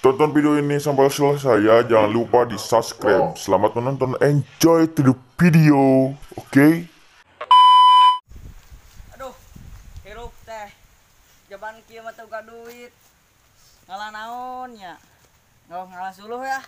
Tonton video ini sampai selesai ya, jangan lupa di subscribe. Selamat menonton, enjoy to the video, oke? Okay? Aduh, hirup teh, jaban kieu mah teu duit, ngalah naon nya, ngalah suluh ya.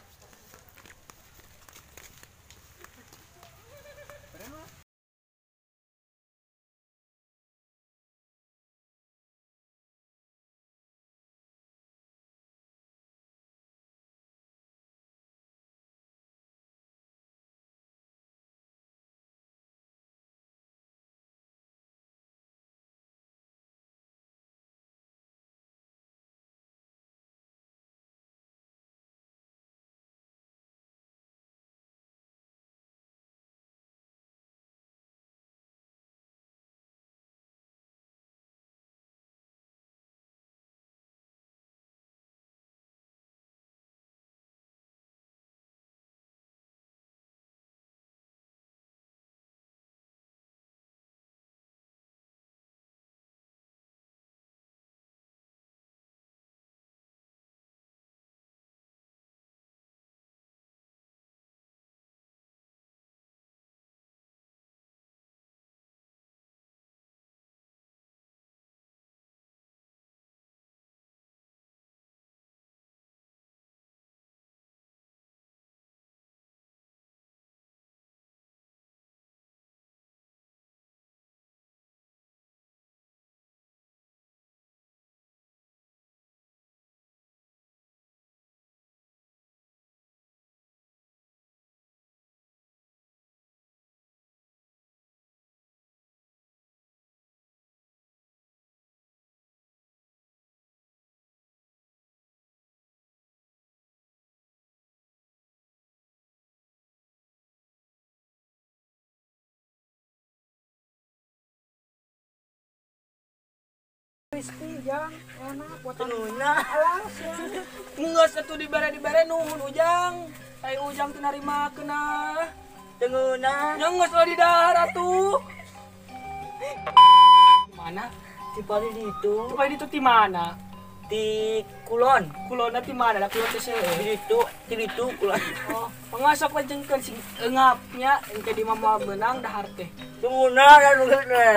Crispy jang enak buat nuna langsung geus atuh dibere-dibere nuhun ujang ai ujang teu narimakeun ah teu ngeunah nya geus lah di dahar atuh mana ti paling ditu ti paling ditu ti mana ti kulon kulonna ti mana da kulon teh seueur ti ditu kulon oh pangasok lajengkeun sing eungapnya engke di mah beunang dahar teh teu ngeunah da nuhun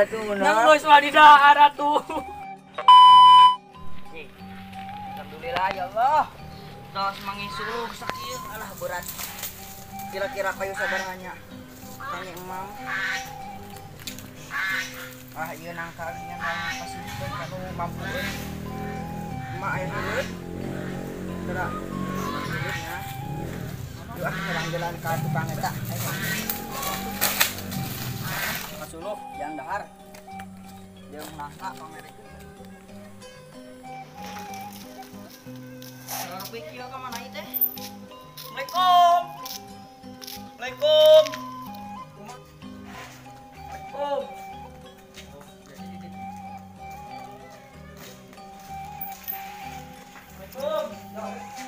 teu ngeunah nya geus lah di dahar atuh. Alhamdulillah ya Allah. Tos mangisuluh sakieu alah berat. Kira-kira kayu sabarahanya. Tanya emang. Ah ieu nangka nya nang pasihkeun ka nu mampu euy. Emak aya duit. Geura. Duitnya. Yuk ah jalan-jalan ka tukang eta. Ayo. Pasuluh jang dahar. Jeung nangka pamerikeun. Pikir ke mana itu? Assalamualaikum. Assalamualaikum. Assalamualaikum.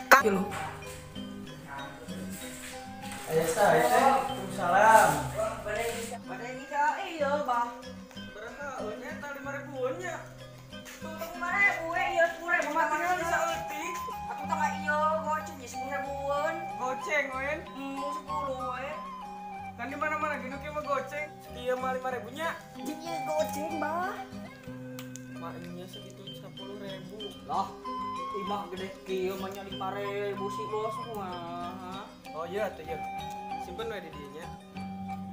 Assalamualaikum. Ayah saya, salam. Pada ini kak, iya bah. Berapa? Nya tali 5.000-an nya. Tuh 5.000 iya 10.000 mah mana bisa eutik. Aku tambah iyo goceng ya 10.000-an. Goceng wen? 10 we. Kan di mana-mana gini kieu mah goceng. Ieu mah 5.000 nya. Jeung ieu goceng bah. Maknya segitu 10.000. Lah, imah gede kieu mah nya 5.000 sih bos mah. Oh iya tuh iya. Simpen we di dieu nya.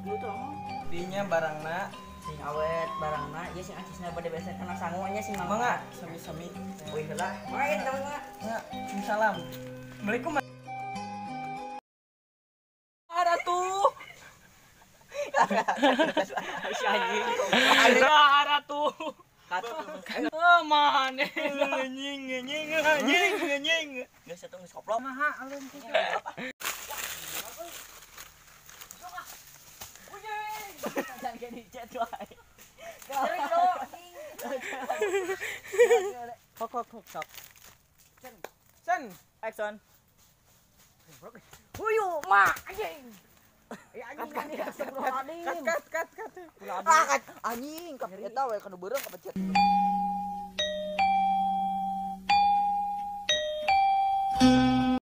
Dulu tuh mah. Dinya barangna sing awet barangna ieu sing acisna bade biasa kana sangu nya sing mangga sami-sami. Wih heula. Mangga eta mangga. Salam. Assalamualaikum. Aratuh. Si anjing. Aratuh. Oh maneh. Anjing anjing anjing anjing. Geus atuh geus koplok. Maha alum teh. Jangan dicet wae. Hok hok hok sok. Sen, action. Huyu mah anjing. Ya anjing. Cut cut cut cut. Ah anjing ka eta we kanu beureum kapecet.